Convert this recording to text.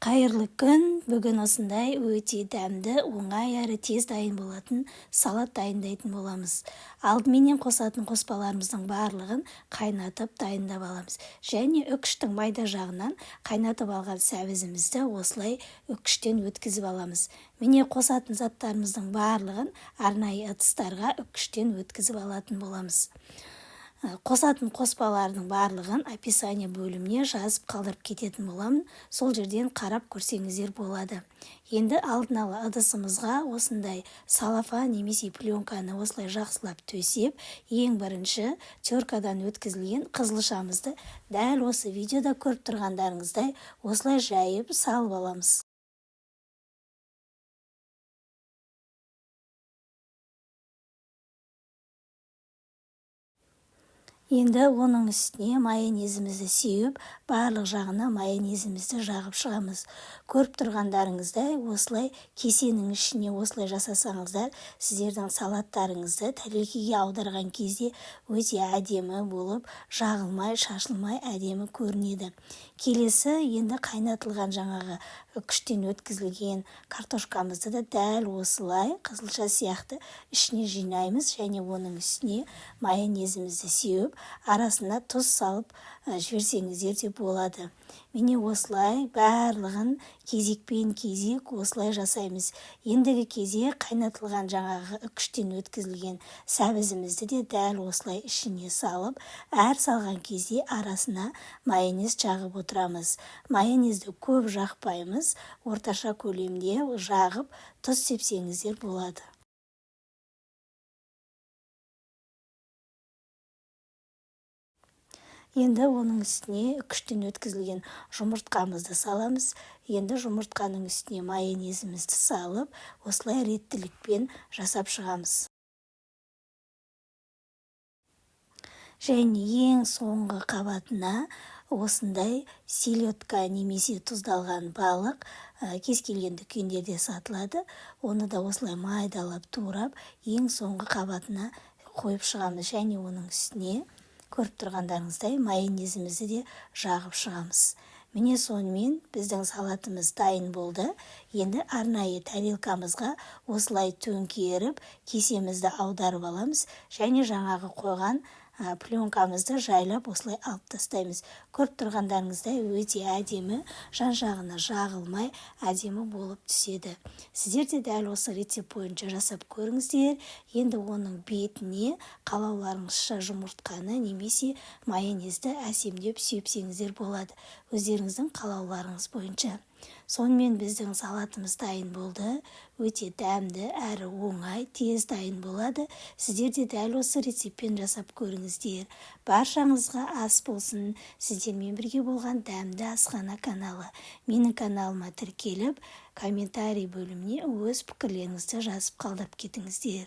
Қайырлы күн! Бүгін осындай өте дәмді, оңай әрі тез дайын болатын салат дайындайтын боламыз. Алдыменен қосатын қоспаларымыздың барлығын қайнатып дайындап аламыз. Және үкіштің майда жағынан қайнатып алған сәбізімізді осылай үкіштен өткізіп аламыз. Міне, қосатын заттарымыздың барлығын арнайы ыдыстарға үкіштен өткізіп алатын боламыз. Қосатын қоспалардың барлығын описание бөліміне жазып қалдырып кететін боламын. Сол жерден қарап көрсеңіздер болады. Енді алдын ала ыдысымызға осындай салафан немесе пленканы осылай жақсылап төсеп, ең бірінші теркадан өткізілген қызылшамызды дәл осы видеода көріп тұрғандарыңыздай осылай жайып салып аламыз. Енді оның үстіне майонезімізді сеуіп, барлық жағына майонезімізді жағып шығамыз. Көріп тұрғандарыңыздай, осылай кесенің ішіне осылай жасасаңыздар, сіздердің салаттарыңызды тәрелкеге аударған кезде өте әдемі болып, жағылмай, шашылмай әдемі көрінеді. Келесі енді қайнатылған жаңағы күштен өткізілген картошкамызды да дәл осылай қызылша сияқты ішіне жинаймыз және оның үстіне майонезімізді сеуіп, арасына тұз салып жіберсеңіздер де болады. Міне, осылай барлығын кезекпен кезек осылай жасаймыз. Ендігі кезек қайнатылған жаңағы күштен өткізілген сәбізімізді де дәл осылай ішіне салып, әр салған кезде арасына майонез жағып отырамыз. Майонезді көп жақпаймыз, орташа көлемде жағып, тұз сепсеңіздер болады. Енді оның үстіне күштен өткізілген жұмыртқамызды саламыз. Енді жұмыртқаның үстіне майонезімізді салып, осылай реттілікпен жасап шығамыз. Және ең соңғы қабатына осындай селедка немесе тұздалған балық, кез келген дүкендерде сатылады. Оны да осылай майдалап турап, ең соңғы қабатына қойып шығамыз. Және оның үстіне көріп тұрғандарыңыздай майонезімізді де жағып шығамыз. Міне, сонымен біздің салатымыз дайын болды. Енді арнайы тарелкамызға осылай төңкеріп, кесемізді аударып аламыз және жаңағы қойған пленкамызды жайлап осылай алып тастаймыз. Көріп тұрғандарыңыздай өте әдемі, жан-жағына жағылмай әдемі болып түседі. Сіздер де дәл осы рецепт бойынша жасап көріңіздер. Енді оның бетіне қалауларыңызша жұмыртқаны немесе майонезді әсемдеп сепсеңіздер болады. Өздеріңіздің қалауларыңыз бойынша. Сонымен біздің салатымыз дайын болды. Өте дәмді әрі оңай, тез дайын болады. Сіздер де дәл осы рецептпен жасап көріңіздер. Баршаңызға ас болсын. Сіздермен бірге болған Дәмді асхана каналы. Менің каналыма тіркеліп, комментарий бөліміне өз пікірлеріңізді жазып қалдырып кетіңіздер.